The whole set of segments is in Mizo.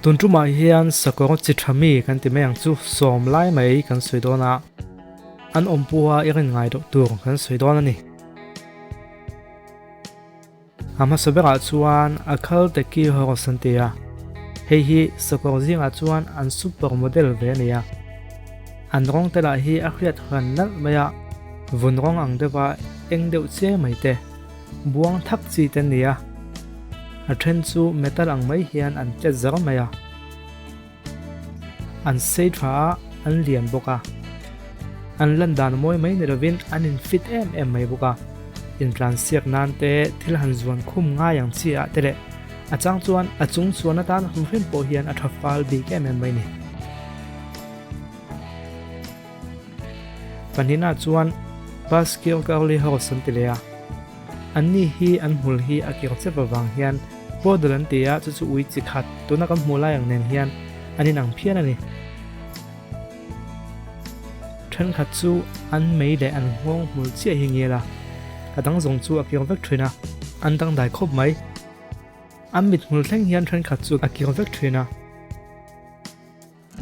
Tun tumah hian sakawr chi tha mi kan ti mai ang chu sawm lai mai kan sawi dawn a, an awmpua i rin ngai loh tur kan sawi dawn a ni. A hmasa berah chuan a khal te ki horse an ti a, hei hi sakawr zingah chuan an super model ve a ni a. An rawng te lah hi a hriat hran nalh mai a, vun rawng ang deuha eng deuh chiai mai te, buang thak chi te an ni a. A then chu metal ang mai hian an tet zar mai a. An sei tha a, an lian bawk a. An lan dan mawi mai ni lovin an in fit em em mai bawk a. Intlansiak nan te thil han zuan khum ngai ang chi ah te leh a chang chuan a chung chuan atan hum hrim pawh hian a tha fal bik em em mai ni. Pahnihna chuan Baskil Curly Horse an ti leh a. Anni hi an hmul hi a kir chep avang hian Poodle an ti a, chu chu ui chi khat tuna kan hmuh lai ang nen hian an inang phian a ni. Thenkhat chu an mei leh an nghawng hmul chiah hi ngial a, a dang zawng chu a kir vek thin a, an dangdai khawp mai. An mit hmul thleng hian thenkhat chu a kir vek thin a.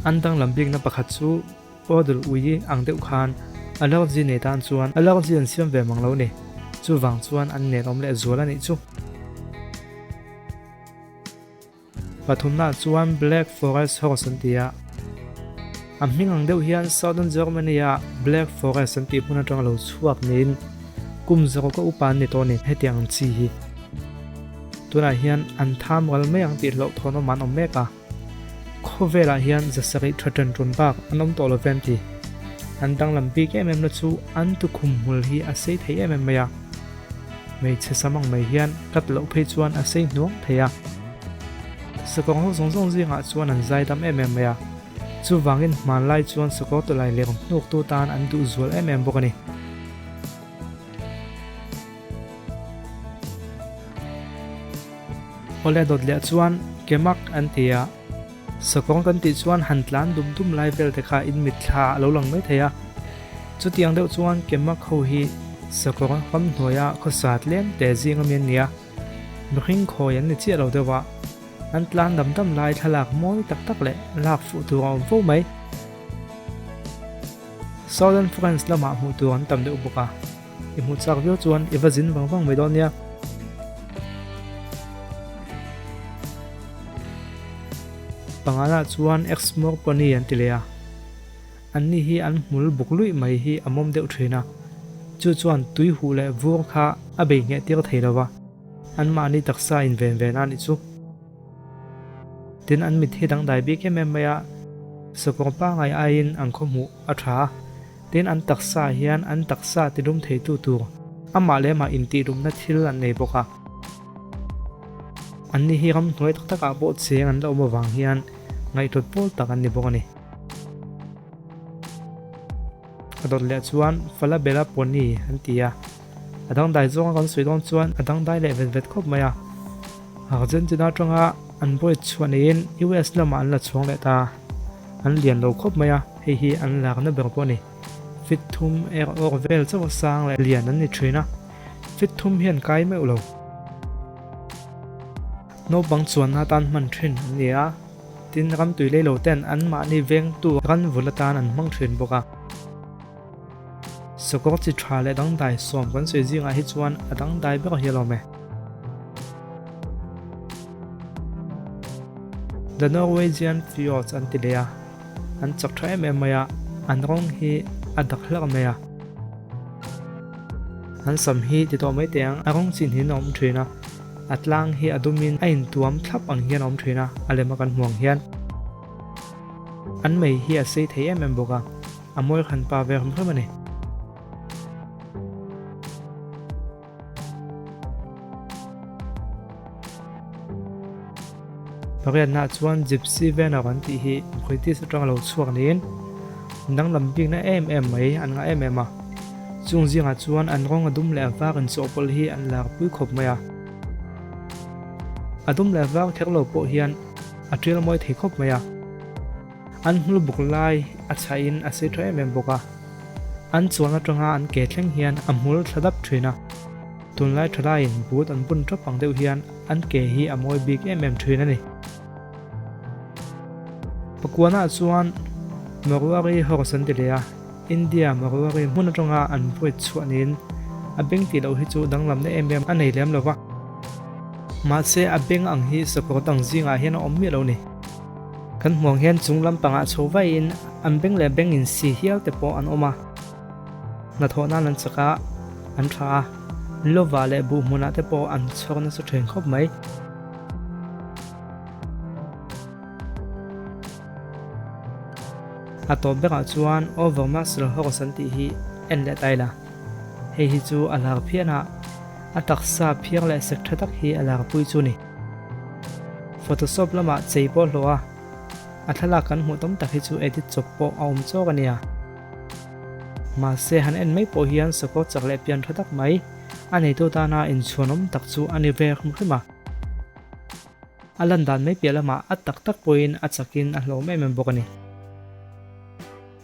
An danglam bikna pakhat chu Poodle ui ang deuh khan allergy nei tan chuan allergy an siam ve mang lo ni. Chuvang chuan an nenawm leh zual a nih chu. Pathumna chuan Black Forest Horse an ti a. A hming ang deuh hian Southern Germany-a Black Forest an tih hmun atanga lo chhuak niin kum zawka upa an ni tawh a ni hetiang ang chi hi. Tunah hian an tham ral mai ang tih hlauhthawnawm an awm mek a. Khawvelah hian zasarih tha ṭan ṭun bak an awm tawh lo ve an ti. An danglam bik em em na chu an tukhum hmul hi a sei thei em em mai a. Hmeichhe sam ang mai hian cut loh phei chuan a sei hnuang thei a. Sakawr ho zawng zawng zingah chuan an zai dam em em mai a. Chuvangin hmanlai chuan sakawr tawlai leh hnuktu tan an duh zual em em bawk a ni. Awle dawt leh chuan kemak an ti a, sakawng kan tih chuan han tlan dum dum lai vel te kha in mitthla a lo lang mai thei a. Chutiang deuh chuan kemak ho hi sakawng ramhnuaia khawsa tlem te zing ami an ni a, mihring khawi an ni chiah lo deuh a, an tlan dam dam lai thlalak mawi tak tak leh lak fuh tur a awm fo mai. Southern France lamah hmuh tur an tam deuh bawk a. I hmuh chak viau chuan i va zin vang vang mai dawn nia. Pangalah chuan Exmoor Pony an ti leh a. Anni hi an hmul buk luih mai hi a mawm deuh thin a. Chu chuan tui huh leh vur kha a bei ngheh tir thei lo va. Anmahni taksa inven ve na nih chu. Tin, an mit hi dangdai bik em em mai a, sakawr pangai aiin an khaw hmuh a tha a. Tin, an taksa hian an taksa tilum theitu tur amah leh amah intihlumna thil an nei bawk a. Anni hi ramhnuai tak takah pawh cheng an la awm avang hian ngaihtuat pawl tak an ni bawk a ni. A dawt leh chuan Falabella Pony an ti a, a dangdai zawnga kan sawi dawn chuan a dangdai leh vet vet khawp mai a. Argentina atanga an boy chhuah neiin US lamah an la chhuang leh ta. An lian lo khawp mai a, hei hi an lakna ber pawh a ni. Fit thum er awk vel chauh a sang leh lian an ni thin a, fit thum hian kai meuh lo. Naupang chuanna atan hman thin an ni a. Tin, ram tui lei lo ten anmahni vengtu ran vul atan an hmang thin bawk a. Sakawr chi tha leh dangdai sawm kan sawi zingah hi chuan a dangdai ber hi a lawm e. The Norwegian Fjords an ti leh a, an chak tha em em mai a, an rawng hi a dak hlak mai a. An sam hi ti tawh mai teh ang, a rawng chin hin a awm thin a. A tlang hi a dumin a intuam thlap ang hian a awm thin a, a lema kan hmu ang hian. An mei hi a sei thei em em bawk a, a mawi hran pa ve hrim hrim a ni. Pariatnaah chuan Gypsy Vanner an tih hi British atanga lo chhuak niin danglam bikna em em mai an ngah em em a. Chung zingah chuan an rawng a dum leh a var inchawhpawlh hi an lar pui khawp mai a. A dum leh a var kher lo pawh hian a tial mawi thei khawp mai a. An hmul buk lai a chhahin a sei tha em em bawk a. An chuan atanga an ke thleng hian a hmul thla dap thin a. Tunlai thalaiin but an bun tap ang deuh hian an ke hi a mawi bik em em thin a ni. Pakuanah chuan Marwari horse an ti leh a, India Marwari hmun atanga an breed chhuah niin a beng tih loh hi chu danglamna em em a nei lem lo va. Mahse a beng ang hi sakawr dang zingah hian a awm miah lo ni. Kan hmuang hian chung lampangah chho vaiin an beng leh beng insi hial te pawh an awm a. Hnathawh nan an chak a, an tha a, lova leh buh hmunah te pawh an chhawr nasa thin khawp mai. A tawp berah chuan Over Muscle Horse an tih hi en leh ta ila. Hei hi chu a lar phian a, a taksa phiar leh sek tha tak hi a lar pui chu ni. Photoshop lamah chei pawh hlawh a, a thlalak kan hmuh tam tak hi chu edit chawp pawh a awm chawk a nia. Mahse han en mai pawh hian sakawr chak leh pian tha tak mai a neitu tana inchhuanawm tak chu a ni ve hrim hrim a. A lan dan mai piah lamah a tak tak pawhin a chakin a hlawm em em bawk a ni.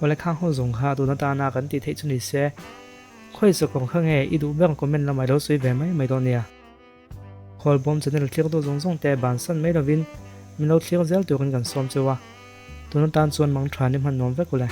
Awle khang ho zawng kha tun atana kan tih theih chu ni se, khawi sakawr kha nge i duh ber comment lamah i lo sawi ve mai mai dawn nia. Khawlbawm channel thlir duh zawng zawng te bansan mai lovin min lo thlir zel turin kan sawm cheu a, tun atan chuan mang tha ni hman nuam vek ule.